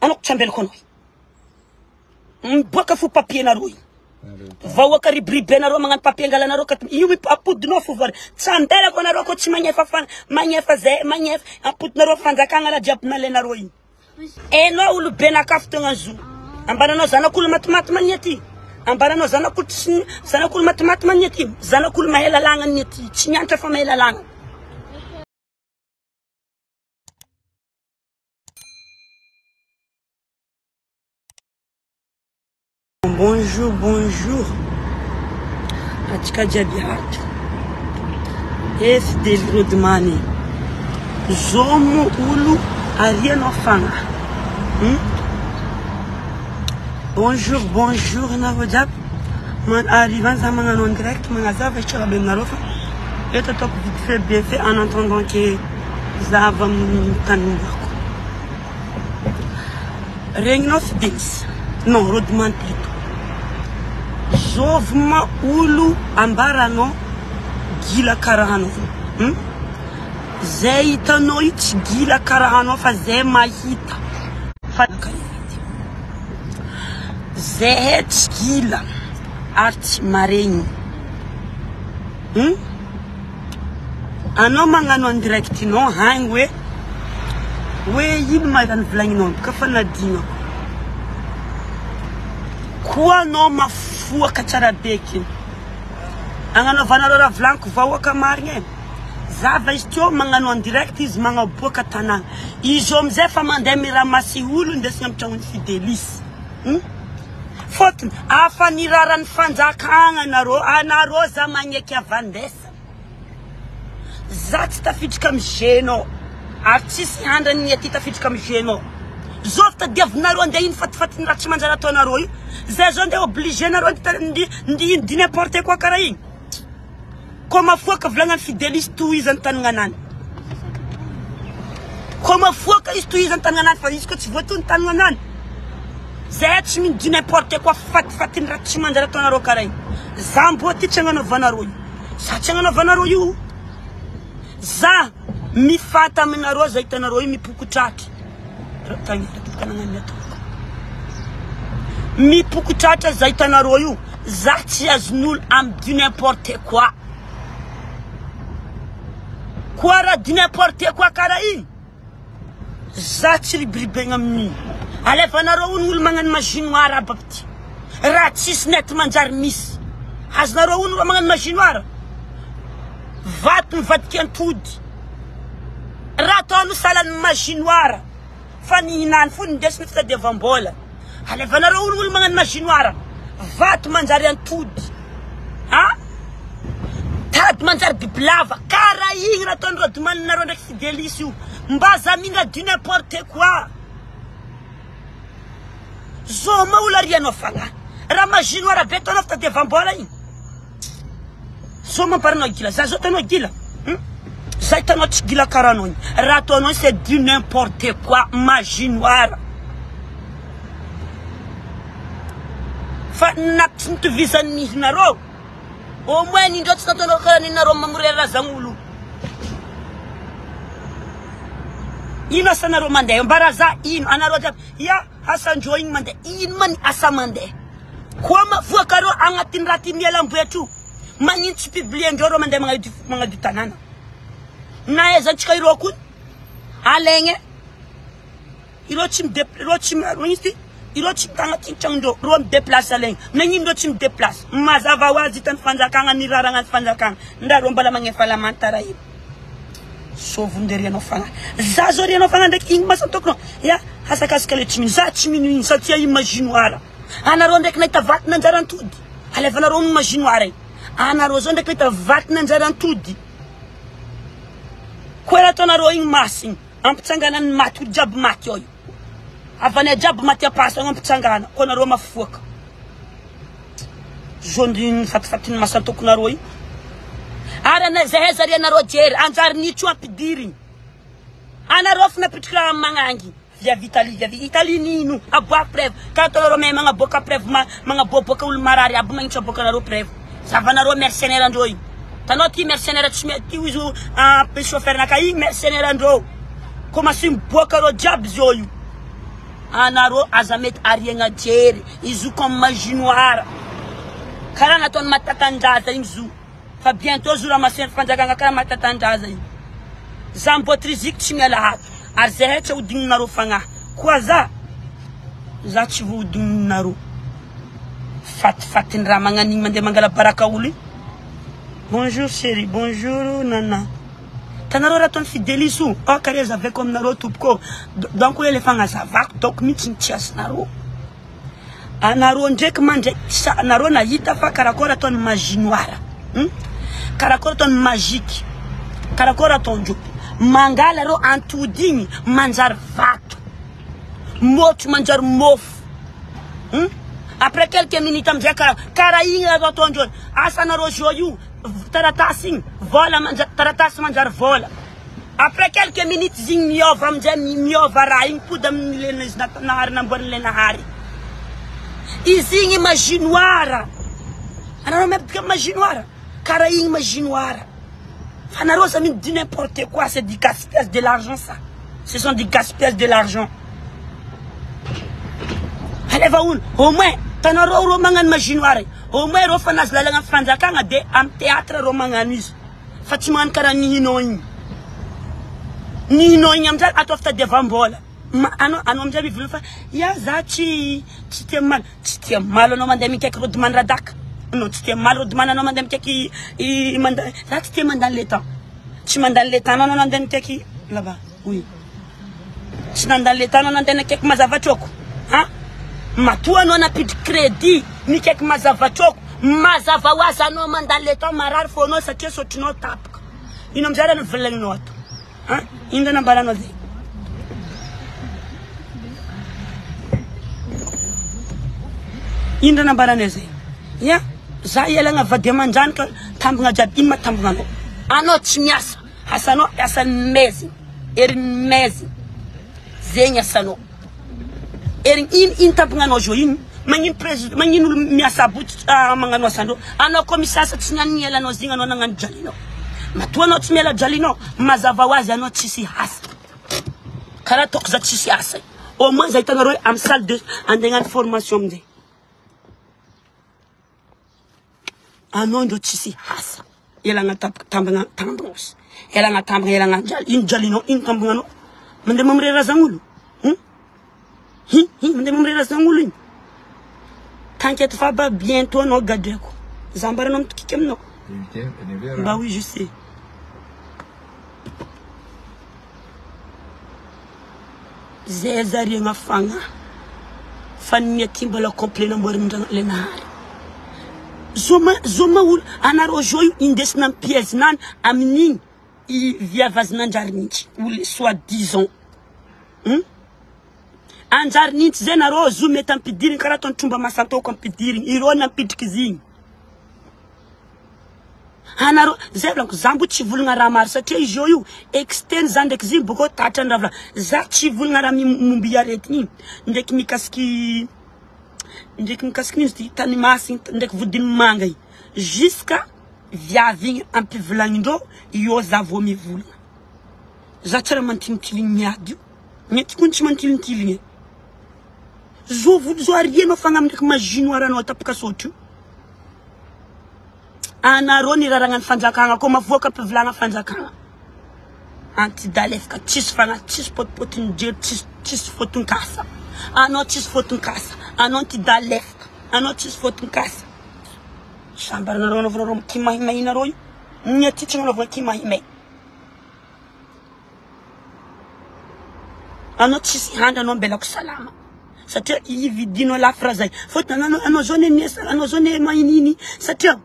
Anao tsy ambelako anao. Miboaka fo papier nareo io. Vahoaka ribiribe anareo magnano papier angalanareo ka io ampodinao fo vary. Tsy ambelako anareo ko tsy magnefa fa magnefa zay magnefa ampodinareo fanjakagna raha jiaby nalainareo io. Enao olobe naka fotoagna zo. Ambaranao zanak'olo matimaty mania ty. Ambaranao zanak'olo tsy zanak'olo matimaty mania ty. Zanak'olo mahay lalàgna ania ty. Tsy mianatra fa mahay lalàgna. Bonjour bonjour atsika jiaby ato e Fidely Rodimany zao mo olo arianao fagnahy hum bonjour bonjour anareo jiaby man hariva any za magnano en direct magnazava histoire be aminareo fa eto ataoko vite fait bien fait en attendant que za avy amin'ny tany ombako. Regninao Fidelis, non Rodman plutot. Zovy ma olo ambaranao gila karaha anao hum? Zay hitanao io tsy gila karaha anao fa zay mahita fa Zahay tsy gila ary tsy maregny hum? Anao magnano en direct nao hagny hoe hoe ino ma raha novolagninao boka fa nadignako. Koa anao mafoaka tsara be aky. Agnanaovanareo raha volagniko vahoaka marigny e. Zava izy teo magnano en direct izy magnaboaka tanàgna. Izy io amizay fa mandeha mi-ramasser olo indesigny amy tragnon'i Fidelis. Hum? Fôtony afa niraran'ny fanjakagna anareo, anareo za magneky avandesa. Za tsy tafiditra amy jeu-nao ary tsisy andrany aty tafiditra amy jeu-nao. Zovy tadiavinareo andeha ino fatifatin'ny raha tsy manjary ataonareo io. Zay zao andeha obligé nareo andeha ino du n'importe quoi karaha igny. Koa mafoaka volagnan'i Fidelis tohizany tanignanany. Koa mafoaka izy tohizany tanignanany fa izy koa tsy voatono tanignanany. Zahay tsy mino du n'importe quoi fatifatiny raha tsy manjary ataonareo karaha igny. Za mbo aty tsy agnanaovanareo io. Za tsy agnanaovanareo io. Za mifanta aminareo za hitanareo io mipokotraky. Mipokotratra za hitanareo io. Za tsy azon'olo amy du n'importe quoi. Koa raha du n'importe quoi karaha igny. Za tsy ribiribegna amin'igny. Alefanareo hono olo magnano magie noire aby aby ty. Raha tsisy net manjary misy. Azonareo hono raha magnano magie noire. Vato mivadika antody. Raha ataonao sahalan'ny magie noire. Fa nihinany fo nindesiny fitadiavam-bola. Alefanareo hono olo magnano magie noire. Vato manjary antody. Ha? Tady manjary bibilava. Karaha igny raha ataon'i Radomaninareo ndraiky Fidelis io. Mba za mihina du n'importe quoi. Zoma olo arianao fagnahy. Raha magie noire be ataonao fitadiavam-bola igny. Zoma amparanao gila. Za zao ataonao gila. Hum? Za hitanao tsy gila karaha anao igny. Raha ataonao igny c'est du n'importe quoi. Magie noire. Fa na tsy nitovizan'ny mihinareo. Au moins nindreo tsy nataonareo karaha ninareo mamory razan'olo. Ino asanareo mandeha ambara za ino anareo jiaby ya asandreo igny mandeha ino ma ny asa mandeha koa mavoakareo agnatin'ny raha ty mialamboetra io magnino tsy publier-ndreo reo mandeha magnadio magnadio tanàna na aizantsika ireo koa alaigna Ireo tsy mi ireo tsy ino izy ty? Ireo tsy mitagna ty tragnondreo, ireo mi déplace alaigna. Nagnino ireo tsy mi déplace? Mazava ho azy hitan'ny fanjakagna ny raragna ny fanjakagna. Ndra reo mbola magnefa lamandy tara io. Sovonde ry anao fagnahy. Za zao ry anao fagnahy ndraiky igny maso tokony ya hasakasaka le tsy mino. Za tsy mino igny satria igny magie noire. Anareo ndraiky nahita vato nanjary antody. Alefanareo ny magie noire igny. Anareo zao ndraiky nahita vato nanjary antody. Koa raha ataonareo igny maso igny. Ampitsangana ny maty olo jiaby maty ao io. Havanay jiaby maty ampasana ampitsangana koa nareo mafoaka. Zondrin'ny fatifatin'ny masantokonareo io. Ary anay zahay zary anareo jery anjary nitso ampidiriny. Anareo fa napitrika raha magnangy. Via Vitaly via Italie nino aboa preuve ka ataonareo mahay magnaboaka preuve magnaboaboaka olo marary aby magnitsy aboakanareo preuve. Zavanareo mercenaire andreo io. Tanao ty mercenaire tsy mety ty izy chauffeur naka igny mercenaire andreo. Commence miboaka reo jiaby zao io. Anareo aza mety ariagna jery izy io comme magie noire karaha nataony Matatandraza igny zo fa bientot zo ramasser fanjakagna karaha Matatandraza igny. Za miboaty riziki tsy miala ato ary zahay tsy ahodigninareo fagnahy koa za za tsy voahodigninareo. Fatifatin'ny raha magnano igny mandeha mangala baraka olo igny. Bonjour chérie, bonjour nana. Tanareo raha ataon'i Fidelis io, aoka re azavaiko aminareo tompoko ô. Donc hoe le fagnazavako donc mihitsy ny tsy azonareo. Anareo ndraiky mandray sa anareo nahita fa karakôry ataon'ny magie noire. Hum? Karakôry ataon'ny magique. Karakôry ataondreo. Mangala reo antody igny manjary vato. Môtro manjary môfo. Hum? Après quelques minutes amizay karaha karaha igny raha ataondreo. Asa anareo zao io taratasy igny vôla manjary taratasy manjary vôla. Après quelques minutes izy igny miôva amizay miôva raha igny mipody amin'ny izy nahary namboarin'ilay nahary. Izy igny magie noire. Anareo miadika magie noire? Karaha igny magie noire. Fa nareo aza mino du n'importe quoi, c'est du gaspillage de l'argent ça. Ce sont du gaspillage de l'argent. Aleva olo, au moins tanareo reo magnano magie noire, au moins reo fa nahazo lalagna fanjakagna de amy théâtre reo magnano izy. Fa tsy magnano karaha nihinao igny. Nihinao igny amizay atao fitadiavam-bola. Anao anao amizay mivolagna fa ya za tsy tsy tia malo. Tsy tia malo anao mandeha mikaiky Rodman Radaka. Anao tsy tia malo Rodman anao mandeha mikaiky i manda za tsy tia mandany le temps. Tsy mandany le temps anao nandeha mikaiky là-bas. Oui. Tsy nandany le temps anao nandeha nikaiky mazava troko. Ha? Matoa anao nampiditry crédit mikaiky mazava troko. Mazava ho azy anao mandany le temps marary fônao satria sotronao tapaka. Ino amizay raha novolagninao ato? Ha? Ino raha nambaranao zay? Ino raha nambaranao zay? Ya, za ialagna vady aman-drano ka tambagna jiaby ino ma tambagna anao? Anao tsy miasa, asanao asan'ny maizigny, herin'ny maizigny, zegny asanao. Herigny ino ino tambagna anao zao ino? Magnino président magnino olo miasa aby io magnano asandreo? Anao koa misy asa tsy niany nialanao zegny anao nagnano jalinao. Matoa anao tsy miala jalinao, mazava ho azy anao tsisy asa. Karaha ataoko za tsisy asa. Au moins za hitanareo hoe amy salle de andeha hagnano formation amizay. Anao ndreo tsisy asa. Ialagna tambagna tambagna ozy. Ialagna tambagna ialagna jaly. Ino jalinao? Ino tambagnanao? Mandeha mamore razagn'olo? Hum? Hi hi mandeha mamore razagn'olo igny. T'inquiète fa ba bientôt anao gadraiko. Za ambaranao mitokiky aminao. Bah oui je sais. Zay zariagna fagnahy fa ny aty mbola complet namboarin-dRanahary. Zoma zoma olo anareo zao io indesina am piège nany amin'igny i viavazy nanjary nintsy olo soit disant hum anjary nintsy zay nareo zo mety ampidirigny karaha ataony tromba masantaoko ampidirigny ireo nampidriky izy igny. Anareo, zay volaniko, za mbo tsy volagna raha maro satria izy eo io externe za ndraiky izy io bôkô tratran'ny raha volagny, za tsy volagna raha momba i aretigny igny ndraiky mikasiky ndraiky mikasiky ino izy ty tany masigny ndraiky vodiny manga igny jusqu'à viavy igny ampivolagnin-dreo eo za vao mivolagna, za tsy raha mantilintiligny miady io, mety koa ny tsy mantilintiligny e, zo volo zo arianao fagnahy ndraiky magie noire anao tapaka sôtro io. Anareo ny raragnan'ny fanjakagna koa mavoaka mpivilagna fanjakagna. Antidalefaka tsisy fagnahy tsisy pôtipôtiny jiro tsisy tsisy fôton-kasa. Anao tsisy fôton-kasa. Anao antidalefaka. Anao tsisy fôton-kasa. Sambaranareo anaovanareo kimahimahinareo io. Ny aty tsy agnanaovagna kimahimahy. Anao tsisy handry anao ambelako salama satria ividinao lafo raha zay fôtony anao anao zao ne miasa anao zao ne mahinihiny satria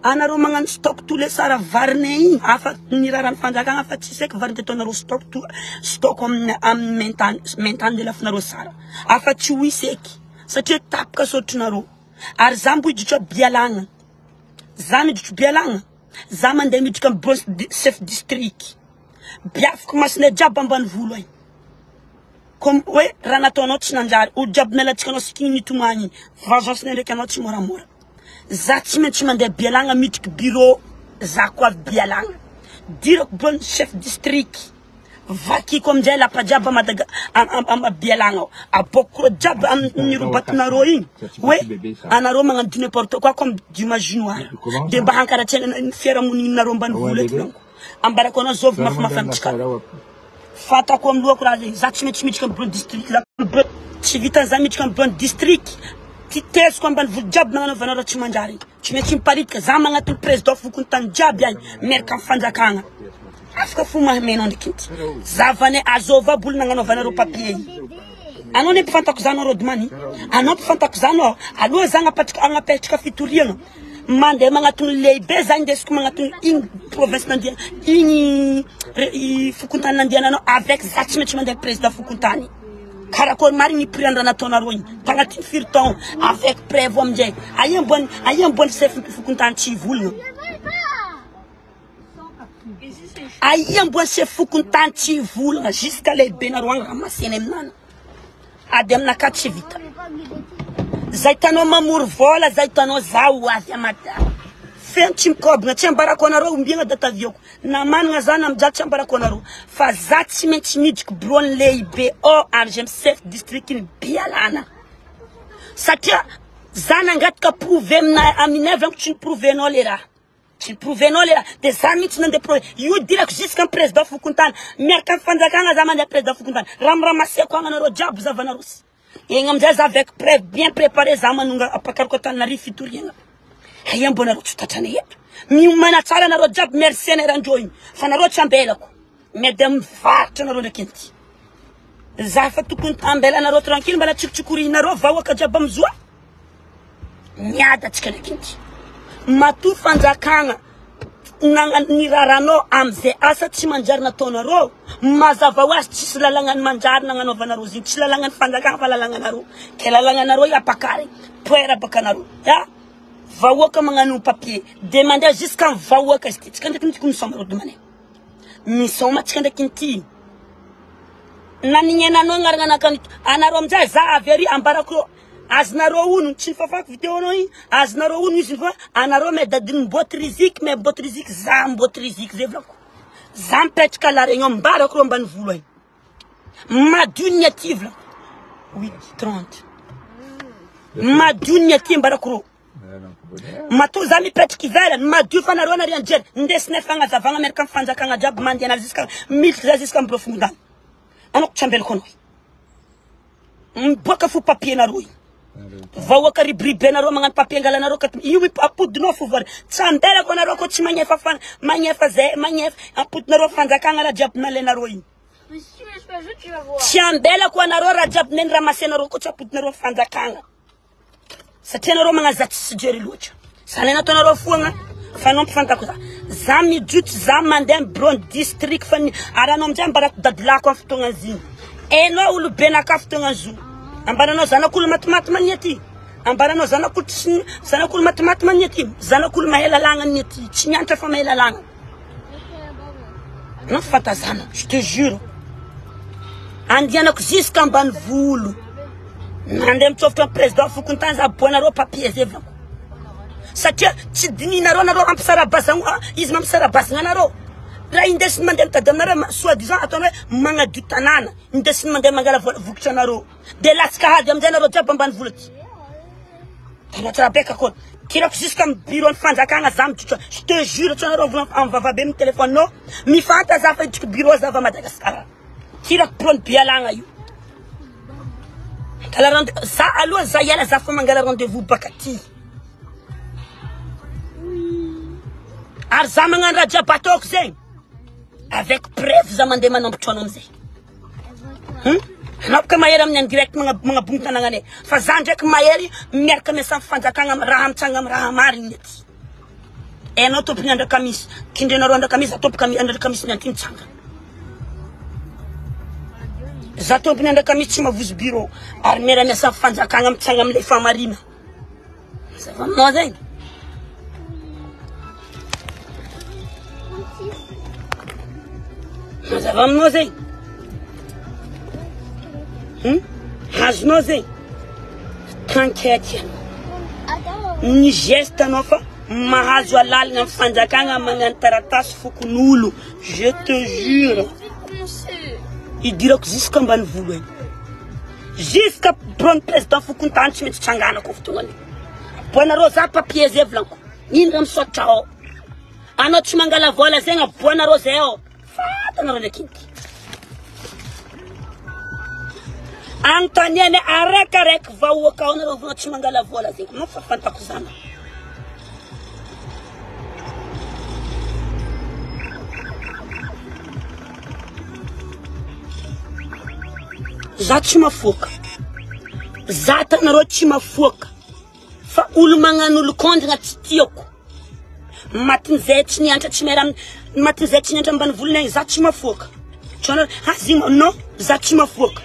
anareo magnano stock tous les sara varinay igny afa ny raran'ny fanjakana fa tsisy eky vary ataonareo stock to stock amin'ny amin'ny maintany maintany de lafonareo sara afa tsy ho hisy eky satria tapaka sotronareo ary za mbo hiditra bialagna za miditra bialagna Za mandeha miditra am boss chef district. Biafiko masonay jiaby ambanivolo ay. Comme hoe raha nataonao tsy nanjary. Olo jiaby miala-tsika anao sikigny nitomagny igny. Vengeance nay ndraiky anao tsy moramora. Za tsy maintsy mandeha Bialagna midriky bureau. Za ko avy Bialagna. Dirako bureau chef district. Vakiko aminjay lapa jiaby a Madaga a Bialagna ao. Aboakiko reo jiaby amin'ny robatinareo igny hoe anareo magnano du n'importe quoi comme du magie noire. De mba hankaratsiana ny fiarahamoninareo ambanivolo eto donc. Ambarako anao zovy mafimafy amintsika. Fantako amin'ny lohako raha zegny. Za tsy maintsy miditra amin'ny bureau district. Tsy vitan'ny za miditra amin'ny bureau district. Titeziko ambanivolo jiaby nagnanaovanareo tsy manjary. Tsy maintsy miparitaka. Za magnatony président fokontany jiaby agny miaraka amin'ny fanjakagna. Afaka fo mahamenao ndraiky inty. Zavanay azova bolo nagnanaovanareo papier igny. Anao ne mpifantako zany Rodmany. Anao mpifantako zany ao. Aloha za agnapatrika agnapetraka fitoriagna. Mandeha magnatony lehibe za indesiko magnatony igny province nandia igny fokontany nandiananao avec za tsy maintsy mandeha président fokontany. Karakory marigny ny prix andra nataonareo igny tagnatin'ny firy taogno avec preuve aminjay. Aia ambony aia ambony chef fokontany tsy hivolagna. Aia mbola chef fokontany tsy hivolagna jusqu'à lehibenareo agny ramasena aminany. Ady aminakahy tsy vita. Zay hitanao mamory vola, zay hitanao za ho avy amata. Feno tsy mikobagna, tsy ambarako anareo ombiagna date aviako. Na managna za na mijaly tsy ambarako anareo. Fa za tsy maintsy midriky bureau ny lehibe ao ary zay chef district ny Bialana. Satria za nangataka prouver amina aminay avy tsy ni-prouver-nao le raha. Tsy ni-prouver-nao le raha. De za mihitsy nandeha prouver. Io dirako jusqu'à président fokontany. Miaraka amin'ny fanjakana za mandeha président fokontany. Raha miramaseko agny anareo jiaby zavanareo sy. Egny amizay za avec preuve bien préparé za manonga ampakariko Antananarivo fitoriagna. Aia mbô nareo tsy tratranay eto. Miomana tsara nareo jiaby mercenaire andreo igny. Fa nareo tsy ambelako. Miady amin'ny varotra nareo ndraiky inty. Za fa tokony ambelanareo tranquille mbala tsikotsikorinareo vahoaka jiaby amzoa. Miady atsika ndraiky inty. Matoa fanjakagna ny raranao amizay asa tsy manjary nataonareo, mazava ho azy tsisy lalagna ny manjary nagnanaovanareo izy igny, tsy lalagna ny fanjakagna fa lalagnanareo, ke lalagnanareo io ampakary poera baka anareo, ya vahoaka magnano papier de mandeha jusqu'à ny vahoaka izy ty, tsika ndraiky mitsiko misaoma rodomanay, misaoma atsika ndraiky inty, nanignenanao agnarana anakany, anareo amizay za avy ary ambarako reo. Azonareo ono, tsy nifafako video anao igny, azonareo ono izy fa anareo mais dadiny miboaty riziky, mais miboaty riziky, za miboaty riziky zay volako. Za mipetraka la réunion mbarako reo ambanivolo agny. Madio ny aty volako. 8 30. Madio ny aty ambarako reo. Matoa za mipetraka ivelany, madio fa nareo anareo anjery, ndesinay fagnazavagna miaraka amin'ny fanjakagna jiaby mandeha anazy jusqu'à miditra za jusqu'à amin'ny bureau fokontany. Anao tsy ambelako anao. Miboaka fo papier nareo io. Vahoaka ribiribenareo magnano papier angalanareo ka io ampodinao fo vary. Tsy ambelako anareo ko tsy magnefa fa magnefa zay magnefa ampodinareo fanjakagna raha jiaby nalainareo io. Tsy ambelako anareo raha jiaby neny ramasenareo ko tsy ampodinareo fanjakagna. Satria anareo magnano za tsy jery loatra. Zany nataonareo foagna fa anao mpifantako za. Za mijotso za mandeha amin'ny bureau ny district fa ny ary anao amizay ambarako dadilako amin'ny fotoagna zigny. Enao olobe naka fotoagna zo. Ambaranao zanak'olo matimaty mania ty. Ambaranao zanak'olo tsy zanak'olo matimaty mania ty. Zanak'olo mahay lalàgna ania ty. Tsy mianatra fa mahay lalàgna. Non fantazana, je te jure. Andianako jusqu'à ambanivolo. Nandeha mitsofotra amin'ny président fokontany za boanareo papier zay volako. Satria tsy dininareo nareo hampisarabazagna izy mampisarabazagna anareo. Raha indesiny mandeha mitady aminareo soit disant ataony hoe magnadio tanàna, indesiny mandeha mangala vola vokatra anareo. De latsaka hady amin'izay nareo jiaby ambanivolo aty. Tena tsara be kako. Kirako jusqu'à amin'ny bureau ny fanjakana za mijotra. Je te jure tsy anareo vola amin'ny vavabe amin'ny téléphone nao. Mifanta za fa hiditra bureau za avy Madagascar. Kirako bureau ny Bialagna io. Mangala rendez za aloha za hiala za fa mangala rendez-vous baka aty. Ary za magnano raha jiaby ataoko zegny. Avec preuve za mandeha manambotra anao amizay. Hum? Anao boka mahery amin'ny en direct magnabony tanàgnanay. Fa za ndraiky mahery miaraka miasa amin'ny fanjakagna amin'ny raha mitsanga amin'ny raha marigny aty. Enao tompony Andrakamisy, kindrenareo Andrakamisy, za tompoko Andrakamisy ny aty mitsanga. Za tompony Andrakamisy tsy mavozo bureau ary miara miasa amin'ny fanjakagna mitsanga amin'ilay fahamarina. Mazava aminao zegny? Mazava aminao zegny? Hmm? Azonao zegny? T'inquiète ianao. Ny geste anao fa mahazo alalana amin'ny fanjakagna magnano taratasy fokon'olo. Je te jure. Idirako jusqu'à ambanivolo agny. Jusqu'à bureau-n'ny président fokontany tsy maintsy tsanganako fotoagnany. Aboanareo za papier zay volaniko. Ino raha misaotra ao? Anao tsy mangala vola zegny aboanareo zay ao. Fatanareo ndraiky iny ty. Anontaniana araikaraiky vahoaka ao nareo vao tsy mangala vola zegny. Anao fa fantako zany. Za tsy mafoaka. Za tanareo tsy mafoaka. Fa olo magnano olo kondrina tsy tiako. Matin'izay tsy niantra tsy miara matin'izay tsy niantra ambanivolona igny za tsy mafoaka. Tsy azigny non za tsy mafoaka.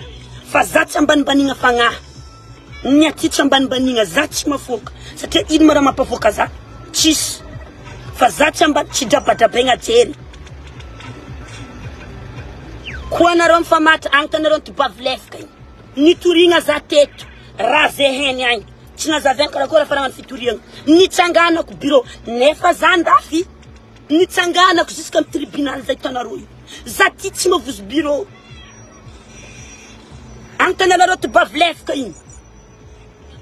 Fa za tsy ambanimbaniana fagnahy. Ny aty tsy ambanimbaniana za tsy mafoaka. Satria ino ma raha mampafoaka za? Tsisy. Fa za tsy ambany tsy drabadrabaigna jery. Koa anareo mifamatra agny tanareo nitobavy lefaka igny. Nitoriagna za teto raha ze heny agny. Tsy nazavainy karakory hafarana ny fitoriagna. Nitsanganako bureau nefa za ndafy. Nitsanganako jusqu'à amin'ny tribunal zay hitanareo io. Za ty tsy mavozo bureau. Anontanianareo tobavy lefaka igny.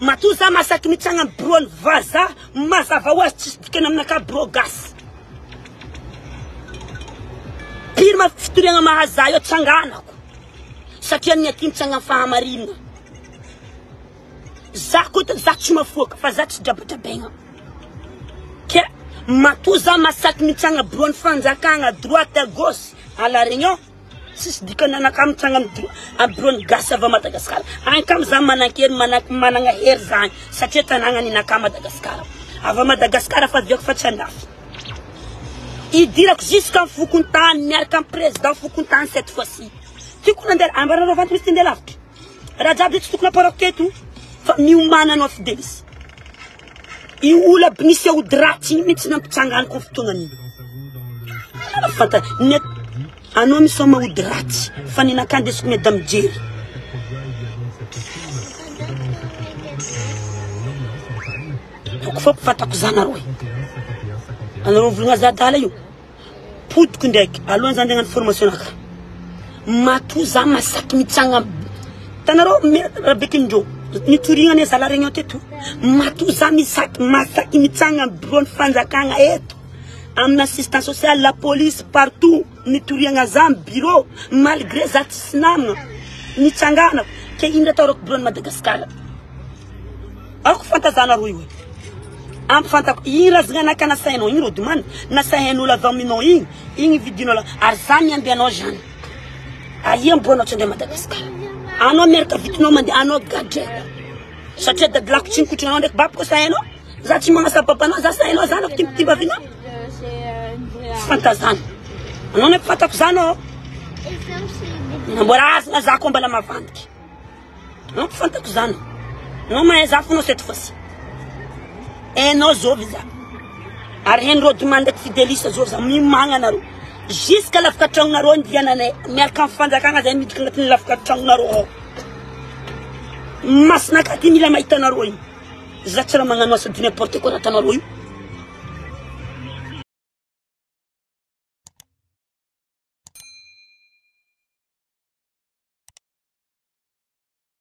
Matoa za masaky mitsanga amin'ny bureau ny vazaha mazava ho azy tsisy dikany aminakahy bureau gasy. Pire ma fitoriagna mahazo za eo tsanganako. Satria ny aty mitsanga amin'ny fahamarinana. Za koa za tsy mafoaka fa za tsy drabadrabaigna. Ke matoa za masaky mitsanga bureau ny fanjakagna droite à gauche à la réunion tsisy dikany anakahy mitsanga amin'ny bureau ny gasy avy à Madagascar. Agny kamy za manan-kery managna hery za agny satria tanàgna ninakahy Madagascar. Avy à Madagascar fa aviako fa tsy andafy. Idirako jusqu'à amin'ny fokontany miaraka amin'ny président fokontany cette fois-ci. Tiako nandeha ambaranareo vanty misy te lavitra. Raha jiaby tsy tokony amparako teto fa miomana anao Fidelis. Io olo aby nisy aody ratsy igny mihitsy nampitsanganiko ny fotoagnan'igny. Fanta ny anao misoma ody ratsy fa ny nakà ndesiko miady mijery. Toko fa fantako zanareo e. Anareo mivolagna za adala io. Potiko ndraiky alohan'ny za andeha hagnano formation naka. Matoa za masaky mitsanga Tanareo Rabekindreo nitoriagna anie za la réunion teto. Matoa za misaky masaky mitsanga bureau ny fanjakagna eto amin'ny assistance sociale la police partout nitoriagna za amin'ny bureau malgré za tsisy namagna nitsanganako ke ino raha atahorako bureau ny Madagascar. Aoko fantazanareo io e. Ampy fantako igny razagna anaka nasainao igny Rodimana, nasain'olo avy aminao igny, igny vidinao la ary za miamby anao zany. Aia mbô anao tsy andeha Madagascar. Anao miaraka vitinao mandeha anao gadraiko. Satria dadilako tsy nikotrana anao ndraiky babako sainao. Za tsy magnasa papanao, za sainao zanako timbitimbavinao. Fantazana. Anao nefa fantako zany ô. Namboarazana za koa mbala mavandiky. Non fantako zany. Non mahay za fona cette fois ci. Hainao zovy za. Ary hain'i Rodimane ndraiky Fidelis zovy za. Mimagna anareo. Jusqu'à lafika tragnonareo andiananay. Miaraka amin'ny fanjakana zay miditra agnatin'ny lafika tragnonareo ao. Masinaka ty mila mahita anareo io. Za tsy raha magnano asa du n'importe quoi raha ataonareo io.